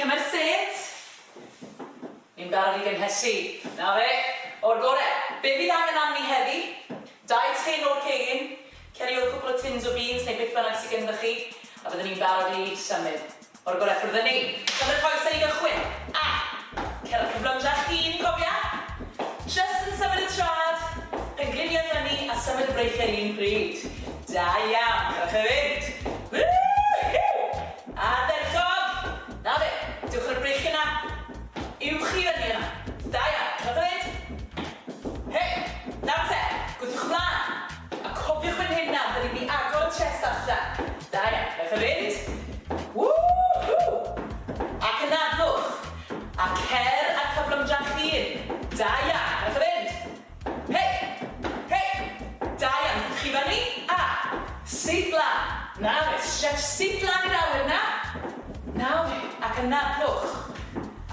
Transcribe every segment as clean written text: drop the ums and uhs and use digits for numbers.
cymer set. Ni'n barod i gynhesu. Na fe, o'r gore. Be fydd angen arni heddi? Dau tin o'r cegin, ceri o cwpl o tins o beans neu beth bynnag sydd gyda chi, a byddwn ni'n barod i symud. O'r gore, ffwrdd â ni. Cymryd coesau i gychwyn. A! Cer cyflymdrach chi'n, cofia. Just yn symud y trad, pengliniau fyny a symud y breichiau'r un pryd. Da iawn, cerwch i fynd. Woo-hoo! Ardderchog! Na fe, dewch â'r breichiau 'na uwch i fyny yna. Da iawn, cerwch i fynd. Hei! Nawr te, gwthiwch mlaen. A cofiwch fan hyn nawr, 'da ni'n mynd i agor y chest allan. Da iawn, cerwch i fynd. Woo-hoo! Ac anadlwch. A cer a cyflymdra'ch hun. Da iawn, cerwch i fynd. Hei! Hei! Da iawn, chi fyny, a syth lan. Nawr e, stretch syth lan i'r awyr 'na. Nawr e, ac anadlwch.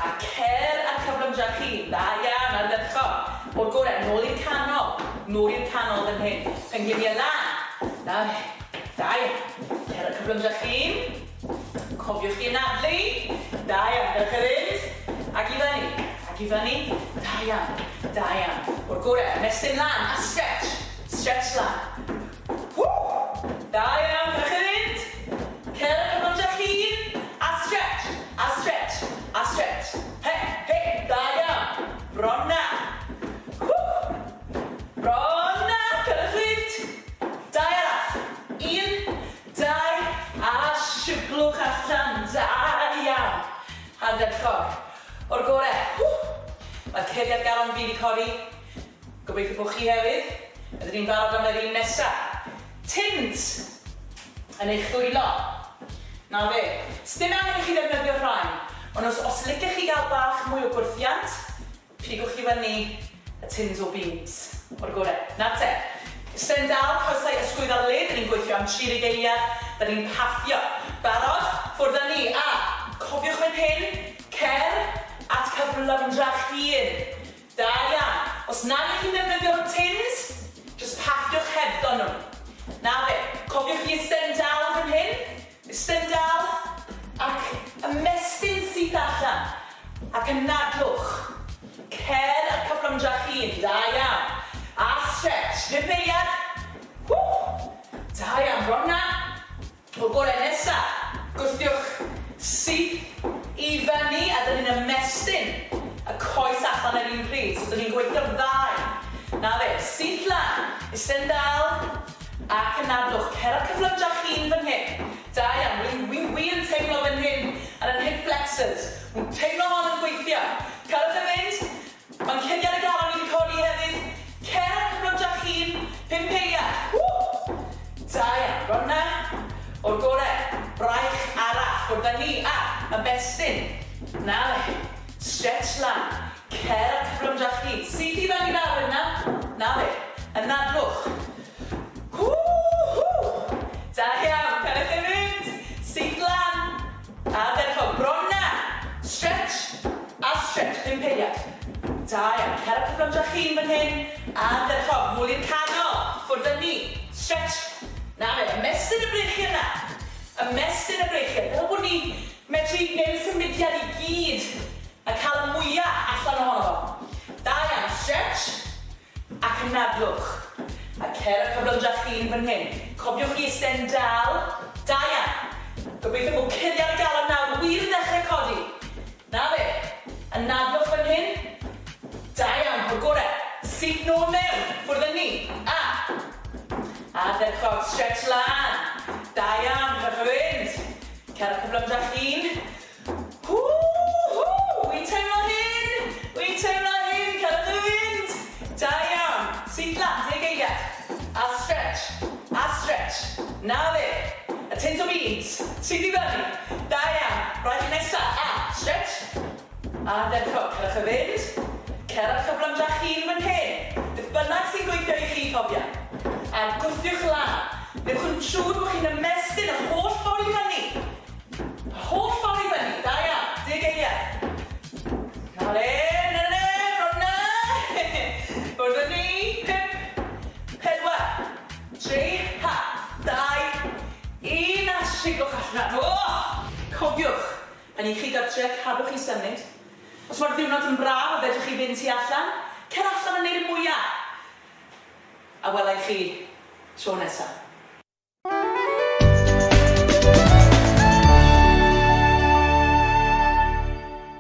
A cer a cyflymdra'ch hun. Da iawn, ardderchog. O'r gore, nôl i'r canol. Nôl i'r canol fan hyn. Pengliniau lan. Nawr e, da iawn. Cer a cyflymdra'ch hun. Cofiwch i anadlu. Da iawn, dewch i fynd. Ac i fyny, ac i fyny. Da iawn, da iawn. O'r gore, ymestyn lan a stretch. Stretch lan. Woo! Da iawn, dewch i fynd. Cerwch yn ôl hun. A stretch, a stretch, a stretch. He, he, da iawn. Bron na. Woo! Bron na, cerwch fynd. Dau arall. Un, Dau, a siglwch allan, da iawn! Ardderchog. O'r gore. Ww! Mae'r curiad galon fi 'di codi. Gobeithio bod chi hefyd. Ydyn ni'n barod am yr un nesa? Tins yn eich dwylo. 'Na fe. Sdim angen i chi ddefnyddio rhain, ond os os licech chi gael bach mwy o gwrthiant, Pigwch i fyny y tins o beans. O'r gore. Nawr te. Isten dal, coesau ysgwydd ar led, 'da ni'n gweithio am 30 eiliad, 'da ni'n paffio. Barod? Ffwrdd â ni, a cofiwch fan hyn, cer at cyflymdra'ch hun. Da iawn. Os nad ych chi'n defnyddio'r tins, jyst paffiwch hebddo nhw. 'Na fe. Cofiwch i isten dal fan hyn. Isten dal ac ymestyn syth allan ac anadlwch. Cer y cyflymdra'ch hun. Da iawn. A stretch. Pump eiliad. Ww! Da iawn. Bron 'na. O'r gore nesa. Gwthiwch syth i fyny a 'dyn ni'n ymestyn y coes allan yr un pryd. So 'dyn ni'n gweithio'r ddau. 'Na fe. Syth lan. Isten dal. Ac anadlwch, cer â'r cyflymdra'ch hun fan hyn. Da iawn, wi, wi wir yn teimlo fan hyn ar yn hip flexors. Wi'n teimlo hon yn gweithio. Cerwch a fynd. Mae'n curiad y galon i 'di codi hefyd. Cer â'r cyflymdra'ch hun, pump eiliad. Ww! Da iawn, bron 'na. O'r gore, braich arall, ffwrdd â ni, a, ymestyn. 'Na fe. Stretch lan. Cer â'r cyflymdra'ch hun. Syth i fyny lawr yna. 'Na fe. Anadlwch. Ww-hw! Da iawn, cariwch chi fynd! Syth lan! Ardderchog, bron 'na! Stretch, a stretch, pump eiliad. Da iawn, cer â cyflymdra'ch hun fan hyn. Ardderchog, nôl i'r canol, ffwrdd â ni. Stretch. 'Na fe, ymestyn y breichiau 'na. Ymestyn y breichiau, fel bod ni medru gwneud y symudiad i gyd a cael y mwya allan ohono fo. Da iawn, stretch. Ac anadlwch. A cer y cyflymdra'ch hun fan hyn. Cofiwch i eistedd yn dal. Da iawn. Gobeithio bod curiad y galon nawr wir yn dechrau codi. 'Na fe. Anadlwch fan hyn. Da iawn. O'r gore. Syth nôl mewn. Ffwrdd â ni. A. Ardderchog. Stretch lan. Da iawn. Cerwch a fynd. Cer y cyflymdra'ch hun. Ww-hw! Wi'n teimlo hyn! Wi'n teimlo hyn! Cariwch i fynd! Da iawn! Syth lan, deg eiliad. A stretch. A stretch. 'Na fe. Y tins o beans. Syth i fyny. Da iawn. Braich nesa. A stretch. Ardderchog. Cariwch i fynd. Cer â chyflymdra'ch hun fan hyn. Beth bynnag sy'n gweithio i chi, cofia. A gwthiwch lan. Newch yn siŵr bod chi'n ymestyn y holl ffordd i fyny. Yr holl ffordd i fyny, da iawn, deg eiliad. Na fe, na na na, bron na. Ffwrdd â ni, pump, pedwar, tri, ha, dau, un, a siglwch allan. O! Cofiwch, Pan y'ch chi gartre, cadwch chi symud. Os mae'r ddiwrnod yn braf a fedrwch chi fynd tu allan, cer allan a neud y mwya! A wela i chi tro nesa.